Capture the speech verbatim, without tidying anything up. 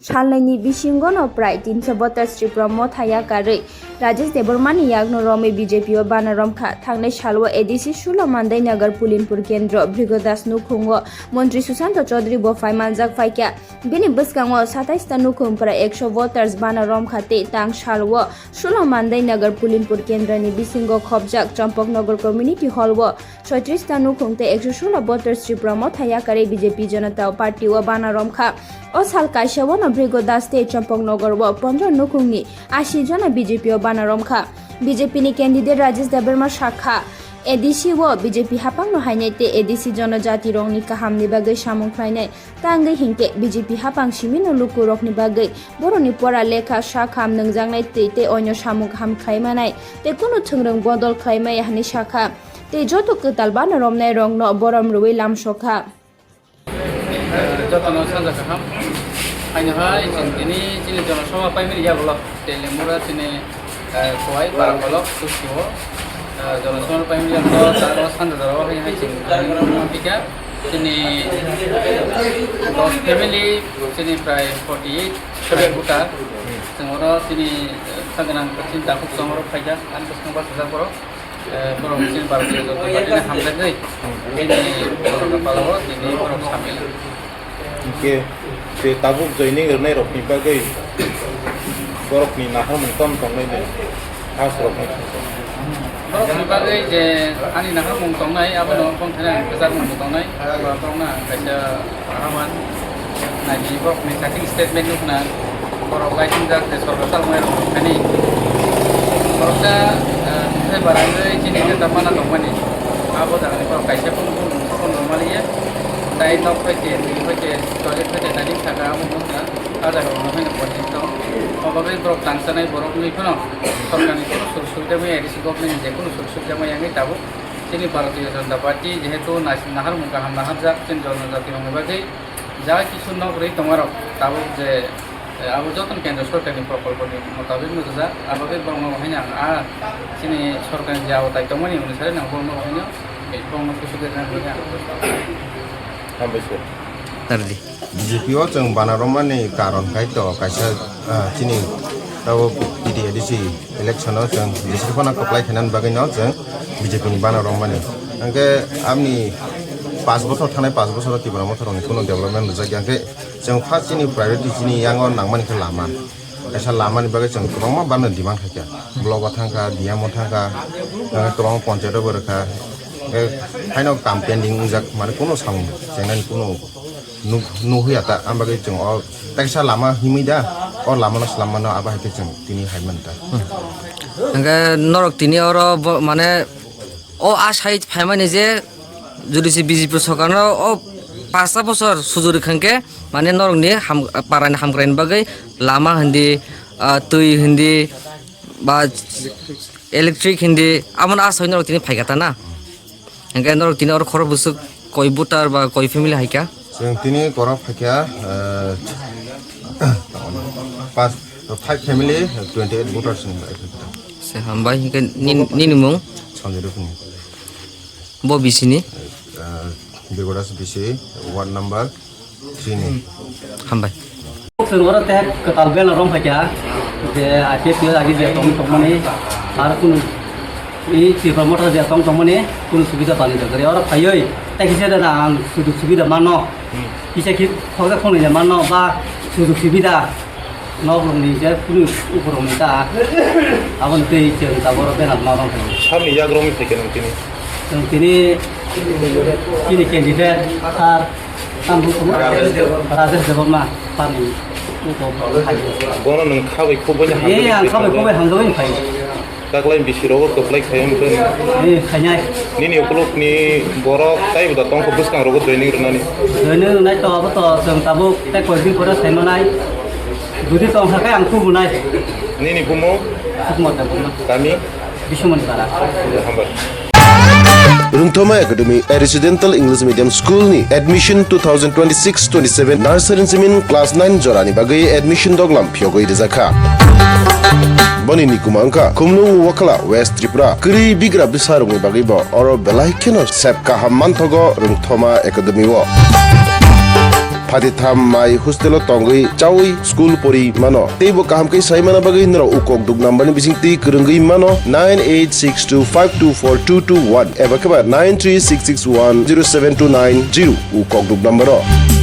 Salnaini bisingono prai tinso voters Tripura Motha yakarwi Rajesh Debbarmani yakno romwi B J P o bana romkha. Thangnai salwo A D C Sulo Mandai Nagar Pulinpur Kendro Bhrigo Das nukhungo Montri Sushanta Chaudhary bo phai manjak phaikha. Bini bwskango satais ta nukhung prai ekso voters bana romkha tei tang salwo Sulo Mandai Nagar Pulinpur Kendroni bisingo khopjak Champaknagar Community Hall o soitris ta nukhung tei ekso sulo voters Tripura Motha yakarwi B J P Janata Party o bana romkha. O sal kaisa o no Bhrigo Das tei Champaknagar o pondro nukhungni asi jona B J P o bana romkha. B J P ni candidate Rajesh Debbarma sakha, A D C o B J P hapangno hainai tei A D C jonojati rokni kahamni bagwi samung khlainai. Tangwi hinkhe B J P hapang simino lukurokni bagwi borokni pora lekha, sakham, nwngjaknai twi tei onyo samung kaham khlaimanai tei kunu thwngrwng bodol khlaimaya hwnwi sakha. Tei joto kwtal bana romnairokno borom rwui lamsokha. Jotono sanja kaham. Haino hai chwng tini chini jonosabha paimani yagulo Telemura chini, eh, Khowai Barakolok Tusio, eh, jonosabha paimani yagulo taro sanja jorao hai hai chwng tini dos family chini prai forty eight prai voter. Chwng oro chini, eh, saganang chini dakhuk chwng oro phaijak ani bwskango bachajak borok. Eh, borok chini Bharatiya Janata Party ni hamjakgwi, bini borok palao tini borok samil. Hingke, tei tabuk joining rwnai rokni bagwi borokni naharmung tamo tongnai nai, khas rokni. Borokni bagwi je ani naharmung tongnai, abono bongthani ang kwchakmung tongnai, borokno ang kaisa Ahmad, naidi borokni cutting statement nukna, borok laising jak je sorkar salmani rok thani. Borok sa, eh, bwthai barangwi chini neta mana tongmani. Abo jagani borok kaisa phone, phone, phone rwmani ya. Dai nok phaite, twi phaite, toilet phaite, naidi saka abo nukna. A jaga rok nukna phaino pojin tong. Obagwi borok tangsanai borok nwi phano sorkarni kono sur subida maya, A D C government ni je kono sur subida maya wngwi tabuk. Chini Bharatiya Janata Party jehetu nahar mung kaham naharjak chini jonojati rokni bagwi ja kisu nok rwi tongmarok tabuk je, eh, abo jotono kendra sorkarni prokolponi motabik nukjak, abo khe borokno haino ang a chini sorkarni je awatai tongmani hwnwi sai nang borokno haino borokno kusu khe rwna bagwi ang. Hambai sir. Tardi. B J P o chwng bana romani karon khai to kaisa, ah, chini tabo T T A D C election o chwng jeswk phano kwplai khainani bagwi no chwng B J P ni bana romani. Hwnkhe amni pash bochor thangnai pash bochor o Tipra Motha rokni kunu development rwjakya hwnkhe chwng first chini priority chini yango nangmani khe lama. Kaisa lamani bagwi chwng kwbangma bana demand khaikha. Block o thangkha, D M o thangkha, kwbangma ponchayat o bo rwkha. Hwnkhe haino kam pending wngjak mane kunu samung chengnani kunu nuk-, nuhya ta, ang bagwi chwng o teksa lama himwi da, o lama no swlam mano, abo hai khe chwng tini hai man ta. Hmm. Hwnkhe norok tini oro bo, mane o a sai phaimani je jodi se B J P sorkar no o pasta bochor sujuri khangkhe mane norok ni ham, para ni hamkrai ni bagwi lama hindi, ah, twi hindi ba electric hindi amo no a sai norok tini phaikha ta na. Hingke norok tini oro khoro bwswk koi voter ba koi family hai kha? Chwng tini borok phaikha, eh, pas, five family, twenty eight voters ni bai phaikha. Se hambai hingke nin-, nini mung? Sanjay Rukni. Bo bisini? Eh, Begodas bisi, ward number Chini. Hambai. Chwng oro tei kwtal bela rom phaikha je I P F T o agi je tong tongmani ar kunu i Tripura Motha je tong tongmani kunu subida tani jagari oro phaiwi tei kisa da ang sujug subida mano. Kisa ki khoroksa khoroknwi je mano ba sujug subida nok rokni je kunu ukur rokni ta aboni tei chwng taboro bela ma rom phaikha. Sabni yak romwi phaikha nang tini? Chwng tini chini candidate sir Tamo Rajesh Debbarma. Rajesh Debbarma, pami uko phai. Bono nwng khabai khoboi ni hamjagwi Eh, ang khabai khoboi hamjagwi phai. Taklai bisi rogo kwplai khai wngkhe. Eh, khainai. Nini ukulukni borok taibo da tongkho bwskang rogo joining rwnani. Joining rwnai to abo to chwng tabuk tei koidin pore saimanai. Jodi tongkha khe ang tubunai. Nini bumung? Sukumar Debbarma. Kami? Bisumani Para. Hambai. Rungthoma Academy, a residential English medium school ni admission two thousand twenty-six twenty-seven nursery simin class nine jorani bagwi admission doglam phiyogwi rijakha. Boni nikuma wngkha Khumlung Wakhala, West Tripura. Kwrwi bigra bwsarokni bagwibo oro belai kheno sep kaham manthogo Rungthoma Academy o. Phatitham mai hostel o tongwi chawi school pori mano. Teibo kaham khe sai mana bagwi norok ukok duk number ni bising twi kwrwngwi mano nine eight six two five two four two two one eba khe ba nine three six six one zero seven two nine zero ukok duk number o.